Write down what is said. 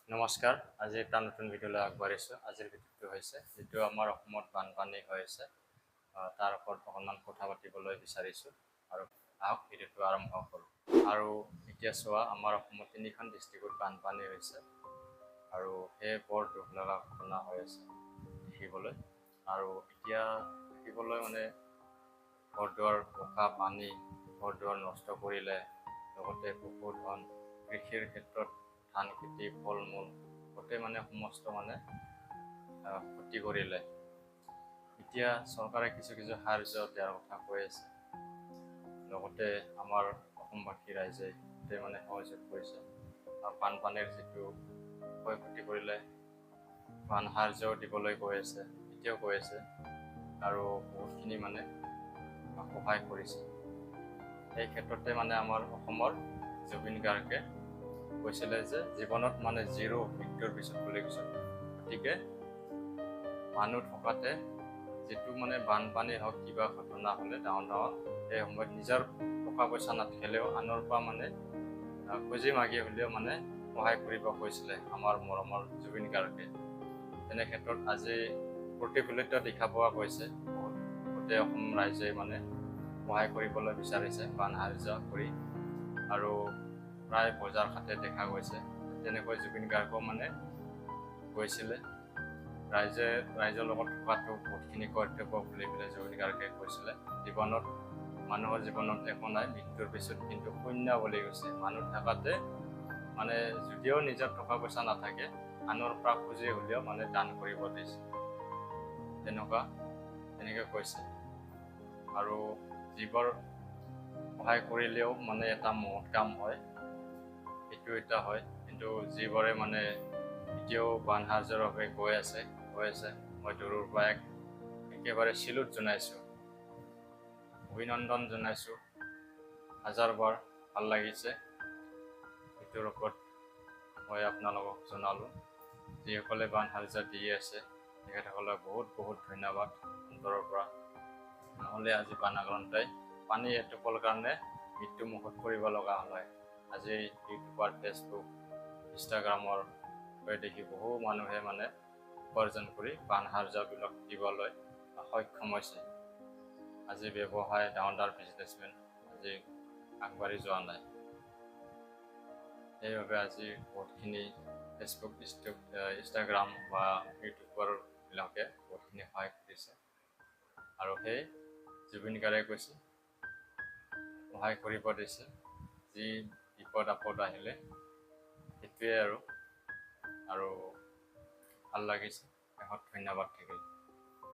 নমস্কাৰ, আজি এটা নতুন ভিডিঅ'লৈ আগবাঢ়িছোঁ। আজিৰ ভিডিঅ'টো হৈছে যিটো আমাৰ অসমত বানপানী হৈ আছে, তাৰ ওপৰত অকণমান কথা পাতিবলৈ বিচাৰিছোঁ। আৰু আহক, ভিডিঅ'টো আৰম্ভ কৰোঁ। আৰু এতিয়া চোৱা, আমাৰ অসমত তিনিখন ডিষ্ট্ৰিক্টত বানপানী হৈছে আৰু সেয়ে বৰ দুখ লগা ঘটনা হৈ আছে দেখিবলৈ। আৰু এতিয়া দেখিবলৈ মানে ঘৰ দুৱাৰ, বোকা পানী ঘৰ দুৱাৰ নষ্ট কৰিলে, লগতে পশুধন, কৃষিৰ ক্ষেত্ৰত ধান খেতি, ফল মূল গোটেই মানে সমস্ত মানে ক্ষতি কৰিলে। এতিয়া চৰকাৰে কিছু কিছু সাহাৰ্য দিয়াৰ কথা কৈ আছে, লগতে আমাৰ অসমবাসী ৰাইজে গোটেই মানে সহযোগ কৰিছে। আৰু বানপানীৰ যিটো ক্ষয় ক্ষতি কৰিলে, বান সাহাৰ্যও দিবলৈ কৈ আছে, এতিয়াও কৈ আছে আৰু বহুতখিনি মানে সহায় কৰিছে। সেই ক্ষেত্ৰতে মানে আমাৰ অসমৰ জুবিন গাৰ্গে কৈছিলে যে জীৱনত মানে জিৰ', মৃত্যুৰ পিছত বুলি কৈছিল। গতিকে মানুহ থকাতে যিটো মানে বানপানী হওক, কিবা ঘটনা হ'লে ডাঙৰ ডাঙৰ, সেই সময়ত নিজৰ টকা পইচা নাথাকিলেও আনৰ পৰা মানে খুজি মাগি হ'লেও মানে সহায় কৰিব কৈছিলে আমাৰ মৰমৰ জুবিন গাৰ্গে। তেনে ক্ষেত্ৰত আজি প্ৰতিফলিত দেখা পোৱা গৈছে, বহুত গোটেই অসম ৰাইজে মানে সহায় কৰিবলৈ বিচাৰিছে বান সাহাৰ্য কৰি আৰু প্ৰায় বজাৰ ঘাটে দেখা গৈছে। তেনেকৈ জুবিন গাৰ্গো মানে গৈছিলে, ৰাইজে ৰাইজৰ লগত থকাটো বহুতখিনি কৰ্তব্য বুলি পেলাই জুবিন গাৰ্গে কৈছিলে। জীৱনত, মানুহৰ জীৱনত একো নাই, মৃত্যুৰ পিছত কিন্তু শূন্য বুলি কৈছে। মানুহ থকাতে মানে যদিও নিজৰ টকা পইচা নাথাকে, আনৰ পৰা খুজি হ'লেও মানে দান কৰিব দিছে, তেনেকুৱা তেনেকৈ কৈছে। আৰু যিবোৰ সহায় কৰিলেও মানে এটা মহৎ কাম হয়, সেইটো এটা হয়। কিন্তু যিবোৰে মানে এতিয়াও বান সাহাৰ্যৰ বাবে গৈ আছে গৈ আছে, মই দূৰৰ পৰা একেবাৰে চিলুট জনাইছোঁ, অভিনন্দন জনাইছোঁ হাজাৰবাৰ। ভাল লাগিছে। সেইটোৰ ওপৰত মই আপোনালোকক জনালোঁ। যিসকলে বান সাহাৰ্য দি আছে, তেখেতসকলক বহুত বহুত ধন্যবাদ অন্তৰৰ পৰা। নহ'লে আজি বানাক্ৰান্তই পানী এটোপৰ কাৰণে মৃত্যু মুখত পৰিব লগা হ'ল হয়। আজি ইউটিউবাৰ, ফেচবুক, ইনষ্টাগ্ৰামৰ দেখি বহু মানুহে মানে উপাৰ্জন কৰি বান সাহাৰ্যবিলাক দিবলৈ সক্ষম হৈছে। আজি ব্যৱসায়, ডাঙৰ ডাঙৰ বিজনেছমেন আজি আগবাঢ়ি যোৱা নাই। সেইবাবে আজি বহুতখিনি ফেচবুক, ইনষ্টাগ্ৰাম বা ইউটিউবাৰবিলাকে বহুতখিনি সহায় কৰিছে। আৰু সেই জুবিন গাৰ্গে কৈছে, সহায় কৰিব দিছে যি বিপদ আপদ আহিলে। সেইটোৱে আৰু ভাল লাগিছে। শেষত ধন্যবাদ থাকিল।